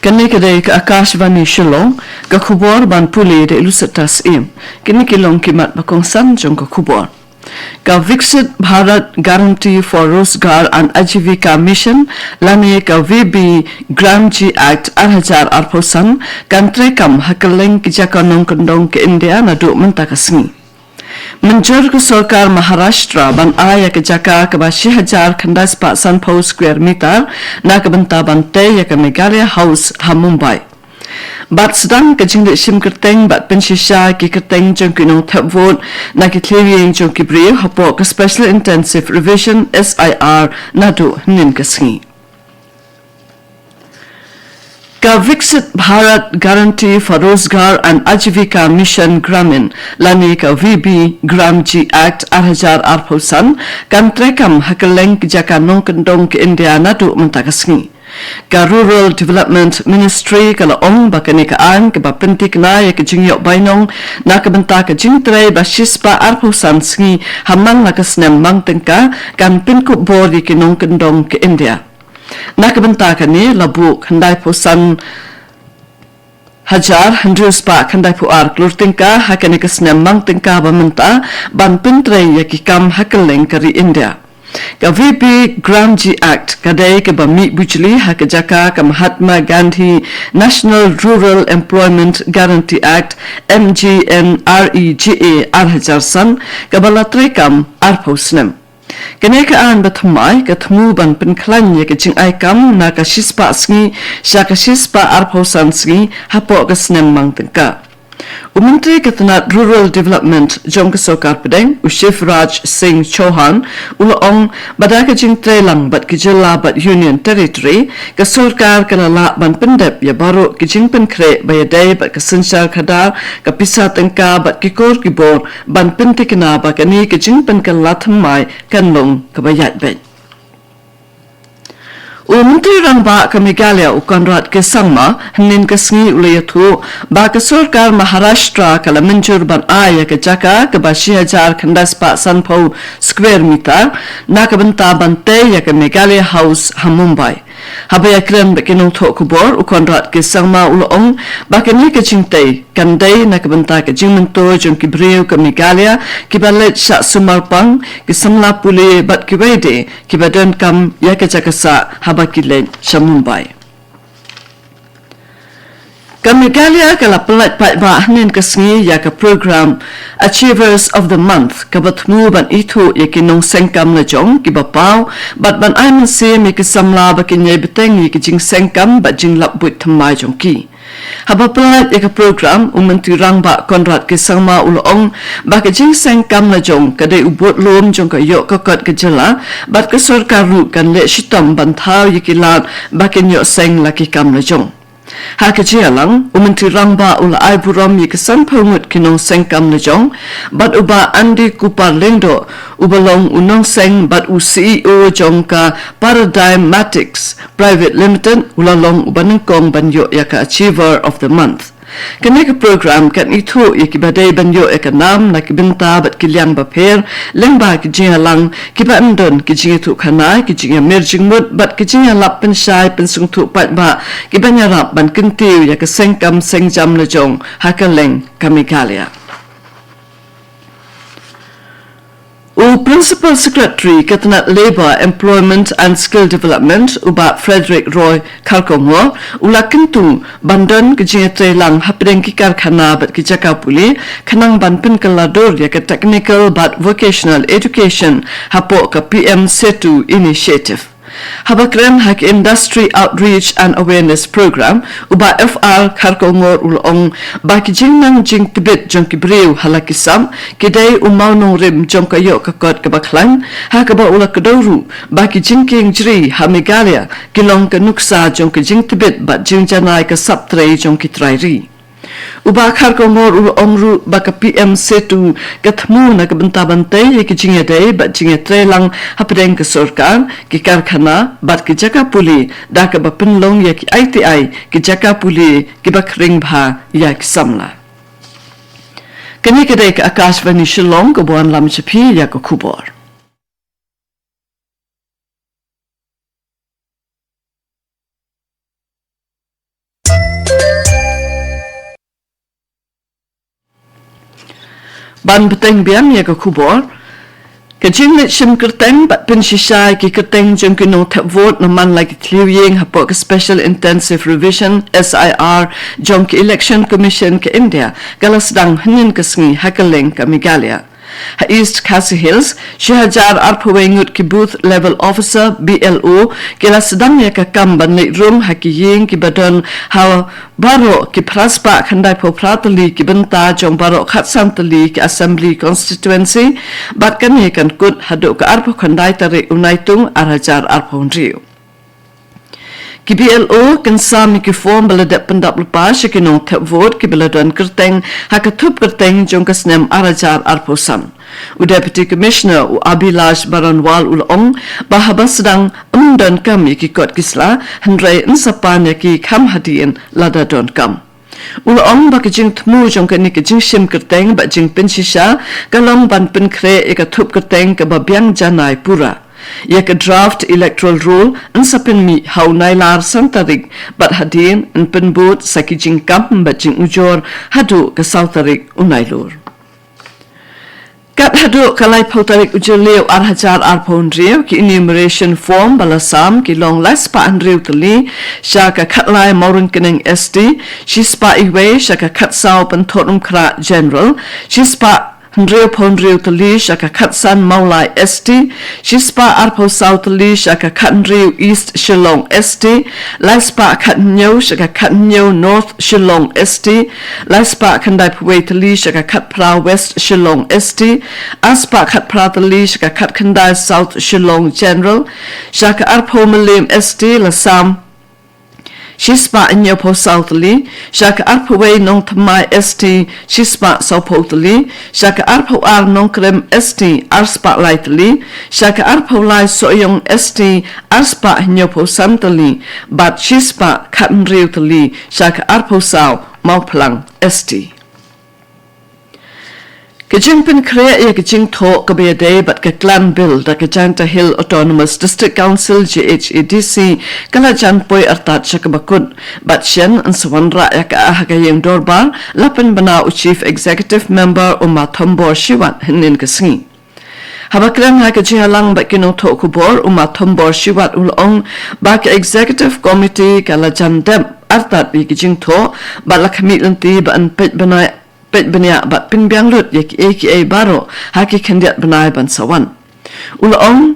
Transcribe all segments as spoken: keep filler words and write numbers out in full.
Kane ka dei ka Akashvani Shillong, ka khubor ban pule da i Lucetta Syiem. Kine ki long ki mat ba kongsan jong ka khubor. Ka Viksit Bharat Guarantee for Rozgar and Ajivika Mission, lane ka V B Gramji Act ar hajar arphew san, kan treikam ha kylleng ki jaka nongkyndong ka India naduh mynta ka sngi. Mynjur ka sorkar Maharashtra ban ai ïa ka jaka kaba shi hajar khyndai spah sanphew square meter na ka bynta ban tei ïa ka Meghalaya House ha Mumbai. Bad sdang ka jingleit shim kyrteng bad pynshisha ki kyrteng jong ki nongthep vote na ki thliewieng jong ki briew hapoh ka Special Intensive Revision, S I R, naduh hynnin ka sngi. Ka Viksit Bharat Guarantee for Rozgar and Ajivika Mission Gramin, lane ka V B Gramji Act ar hajar arphew san, kan treikam ha kylleng ki jaka nongkyndong ka India naduh mynta ka sngi. Ka Rural Development Ministry ka la ong ba kane ka aiñ kaba pynthikna ïa ka jingïoh bainong na ka bynta ka jingtrei ba shi spah arphew san sngi ha man la ka snem mang tyngka kan pynkup bor ïa ki nongkyndong ka India. Na ka bynta kane la buh khyndaiphew san hajar hynriew spah khyndaiphew ar klur tyngka ha kane ka snem mang tyngka ba mynta ban pyntrei ïa ki kam ha kylleng ka ri India. Ka V B Gramji Act ka dei kaba mih bujli ha ka jaka ka Mahatma Gandhi National Rural Employment Guarantee Act, M G N R E G A, ar hajar san, kaba la treikam arphew snem. Kane ka aiñ ba thymmai ka thmu ban pynkhlaiñ ïa ka jingai kam na ka shi spah sngi sha ka shi spah arphew san sngi hapoh ka snem mang tyngka. U Myntri ka tnat Rural Development jong ka Sorkar Pdeng, u Shivraj Singh Chouhan, u la ong ba da ka jingtreilang bad ki jylla bad Union Territory, ka sorkar ka la lah ban pyndep ïa baroh ki jingpynkhreh ba ïadei bad ka synshar khadar, ka pisa tyngka bad ki kor ki bor ban pynthikna ba kane ka jingpynkylla thymmai kan long kaba ïaid beit. U Myntri Rangbah ka Meghalaya u Conrad K Sangma hynnin ka sngi u la ïathuh ba ka sorkar Maharashtra ka la mynjur ban ai ïa ka jaka kaba shi hajar khyndai spah sanphew square meter na ka bynta ban tei ïa ka Meghalaya House ha Mumbai. Haba ïakren bad ki nongthoh khubor, u Conrad K Sangma u la ong ba kane ka jingtei kan dei na ka bynta ka jingmyntoi jong ki briew ka Meghalaya kiba leit shah sumar pang, ki samla pule bad kiwei de kiba donkam ïa ka jaka sah haba ki leit sha Mumbai. Ka Meghalaya ka la pyllait paidbah hynnin ka sngi ïa ka program Achievers of the Month, kaba thmu ban ithuh ïa ki nongseng kam lajong kiba paw bad ban ai mynsiem ïa ki samla ba kin ïai bteng ïa ki jingseng kam bad jinglap buit thymmai jong ki. Haba pyllait ïa ka program, u Myntri Rangbah Conrad K Sangma u la ong ba ka jingseng kam lajong ka dei u budlum jong ka ïoh ka kot ka jylla bad ka sorkar ruh kan leh shitom ban thaw ïa ki lad ba kin ïoh seng la ki kam lajong. Ha ka jingïalang, u Myntri Rangbah u la ai burom ïa ki sanphew ngut ki nongseng kam lajong bad u Bah Andy Kupar Lyngdoh, uba long u nongseng bad u C E O jong ka Paradigmatics Private Limited, u la long uba nyngkong ban ïoh ïa ka Achiever of the Month. Kane ka program kan ithuh ïa kiba dei ban ïoh ïa ka nam na ki bynta bad ki liang bapher lyngba ki jingïalang kiba yn don ki jingïathuhkhana, ki jingïamir jingmut bad ki jingïalap pynshai pynsngewthuh paidbah kiban ïarap ban kyntiew ïa ka seng kam seng jam lajong ha kylleng ka Meghalaya. U Principal Secretary ka tnat Labour, Employment and Skill Development, u Bah Frederick Roy Kharkongor, u la kyntu ban don ka jingïatreilang hapdeng ki karkhana bad ki jaka pule, khnang ban pynkylla dur ïa ka technical bad vocational education hapoh ka P M Setu Initiative. Haba kren ha ka Industry Outreach and Awareness Program, u Bah F R Kharkongor u la ong ba ki jingnang jingtbit jong ki briew ha la ki sap ki dei u mawnongrim jong ka ïoh ka kot kaba khlaiñ, ha kaba u la kdew ruh ba ki jingkieng jri ha Meghalaya ki long ka nuksa jong ka jingtbit bad jingjanai ka sap trei jong ki trai ri. U Bah Kharkongor u la ong ruh ba ka P M Setu ka thmu na ka bynta ban tei ïa ki jingïadei bad jingïatreilang hapdeng ka sorkar, ki karkhana bad ki jaka pule, da kaba pynlong ïa ki I T I ki jaka pule kiba khring bha ïa ki samla. Kane ka dei ka Akashvani Shillong kaba wanlam sha phi ïa ka khubor. Ban bteng biang ïa ka khubor. Ka jingleit shim kyrteng bad pynshisha ïa ki kyrteng jong ki nongthep vote na man la ki thliew ïing hapoh ka Special Intensive Revision, S I R, jong ka Election Commission ka India, ka la sdang hynnin ka sngi ha kylleng ka Meghalaya. Ha East Khasi Hills, shi hajar arphew wei ngut ki Booth Level Officer, B L O, ki la sdang ïa ka kam ban leit rung ha ki ïing kiba don ha baroh ki phra spah khyndai phew phra tylli ki bynta jong baroh khatsan tylli ki Assembly Constituency, bad kane kan kut haduh ka arphew khyndai tarik u Naitung ar hajar arphew hynriew. Ki B L O kin sam ïa ki form ba la dep pyndap lypa sha ki nongthep vote kiba la don kyrteng ha ka thup kyrteng jong ka snem ar hajar arphew san. U Deputy Commissioner u Abhilash Baranwal u la ong ba haba sdang ym donkam ïa ki kot ki sla, hynrei yn sa pan ïa ki kham hadien lada donkam. U la ong ba ka jingthmu jong kane ka jingshim kyrteng bad jingpynshisha ka long ban pynkhreh ïa ka thup kyrteng kaba biang janai pura. Ïa ka draft electoral roll yn sa pynmih ha u Nailar san tarik, bad hadien yn pynbud sa ki jingkam bad jingujor haduh ka saw tarik u Nailur. Kat haduh ka laiphew tarik u Jylliew ar hajar arphew hynriew, ki enumeration form ba la sam ki long lai spah hynriew tylli sha ka khatlai Mawryngkneng S T, shi spah iwei sha ka khatsaw Pynthotrymkhrah General, shi spah hynriewphew hynriew tylli sha ka khatsan Mawlai S T, shi spah arphew saw tylli sha ka khathynriew East Shillong S T, lai spah khathynñiew sha ka khathynñiew North Shillong S T, lai spah khyndaiphew wei tylli sha ka khatphra West Shillong S T, ar spah khatphra tylli sha ka khatkhyndai South Shillong General, sha ka arphew Mylliem S T la sam shi spah hynñiewphew saw tylli, sha ka arphew wei Nongthymmai S T shi spah sawphew tylli, sha ka arphew ar Nongkrem S T ar spah lai tylli, sha ka arphew lai Sohiong S T ar spah hynñiewphew san tylli, bad shi spah khathynriew tylli sha ka arphew saw Mawphlang S T. Ka jingpynkhreh ïa ka jingthoh kaba ïadei bad ka Clan Bill da ka Jaintia Hills Autonomous District Council, J H A D C, ka la jan poi artat sha kaba kut, bad shen yn sa wanrah ïa ka ha ka ïing dorbar, la pynbna u Chief Executive Member u Ma Thombor Shiwat hynnin ka sngi. Haba kren ha ka jingïalang bad ki nongthoh khubor, u Ma Thombor Shiwat u la ong ba ka Executive Committee ka la jan dep artat ïa ka jingthoh, bad la khmih lynti ba yn peit bniah peit bniah bad pynbiang lut ïa kiei kiei baroh ha ki khyndiat bnai ban sa wan. U la ong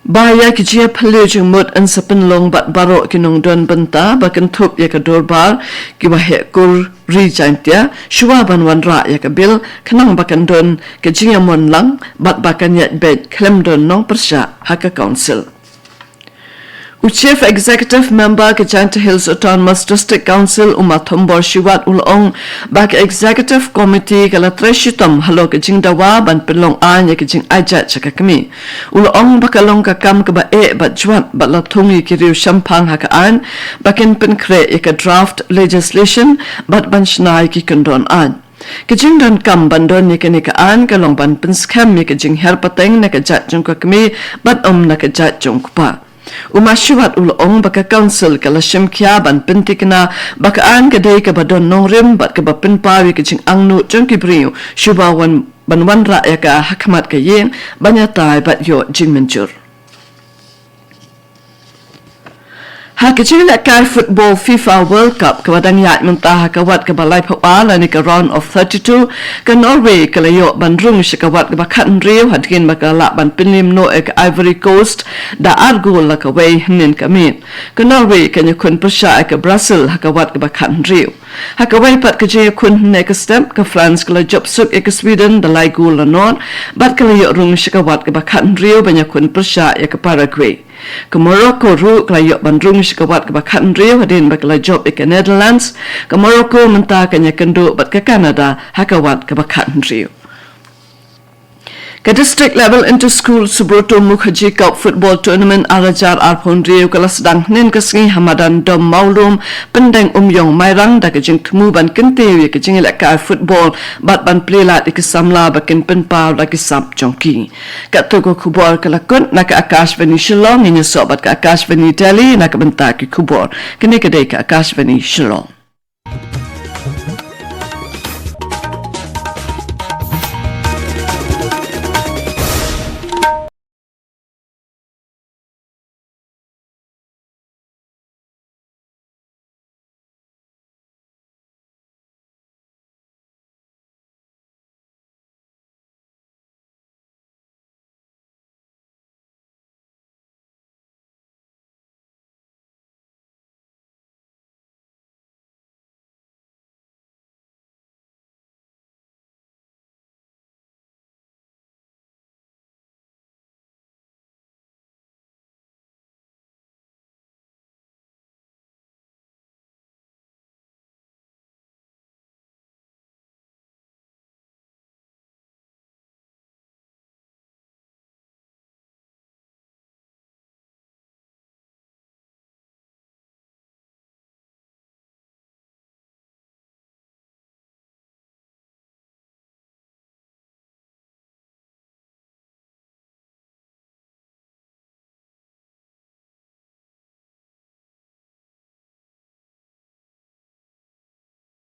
ba ïa ki jingïaphylliew jingmut yn sa pynlong bad baroh ki nongdon bynta ba kynthup ïa ka dorbar, ki waheh kur ri Jaintia, shuwa ban wanrah ïa ka bill, khnang ba kan don ka jingïamon lang bad ba kan ïaid beit khlem don nongpyrshah ha ka council. U Chief Executive Member ka Jaintia Hills Autonomous District Council, u Ma Thombor Shiwat u la ong ba ka Executive Committee ka la trei shitom halor ka jingdawa ban pynlong aiñ ïa ka jingaijat sha ka kmie. U la ong ba ka long ka kam kaba eh bad jwat bad la thung ïa ki riew shemphang ha ka aiñ ba kin pynkhreh ïa ka draft legislation bad ban shna ïa ki kyndon aiñ. Ka jingdonkam ban don ïa kane ka aiñ ka long ban pynskhem ïa ka jingher pateng na ka jait jong ka kmie bad ym na ka jait jong u kpa. U Ma Shiwat u la ong ba ka council ka la shim khia ban pynthikna ba ka aiñ ka dei kaba don nongrim bad kaba pynpaw ïa ka jingangnud jong ki briew shuwa ban wanrah ïa ka ha khmat ka ïing ban ïatai bad ïoh jingmynjur. Ha ka jinglehkai football FIFA World Cup kaba dang ïaid mynta ha ka wat kaba laiphew ar lane ka round of thirty-two, ka Norway ka la ïoh ban rung sha ka wat kaba khathynriew hadien ba ka la lah ban pynliem noh ïa ka Ivory Coast da ar gol la kawei hynnin ka miet. Ka Norway kan ïakhun pyrshah ïa ka Brazil ha ka wat kaba khathynriew. Ha kawei pat ka jingïakhun hynne ka step, ka France ka la jop suk ïa ka Sweden da lai gol la nod, bad ka la ïoh rung sha ka wat kaba khathynriew ban ïakhun pyrshah ïa ka Paraguay. Ka Morocco ruh ka la ïoh ban rung sha ka wat kaba khathynriew hadien ba ka la jop ïa ka Netherlands. Ka Morocco mynta kan ïakynduh bad ka Canada ha ka wat kaba khathynriew. Ka District Level Inter School Subroto Mukherjee Cup Football Tournament ar hajar arphew hynriew ka la sdang hynnin ka sngi ha madan Dom Mawlum, Pyndengumiong, Mairang, da ka jingthmu ban kyntiew ïa ka jingïalehkai football bad ban plie lad ïa ki samla ba kin pynpaw da ki sap jong ki. Katto ka khubor ka la kut na ka Akashvani Shillong, ngin ïasoh bad ka Akashvani Delhi na ka bynta ki khubor. Kane ka dei ka Akashvani Shillong.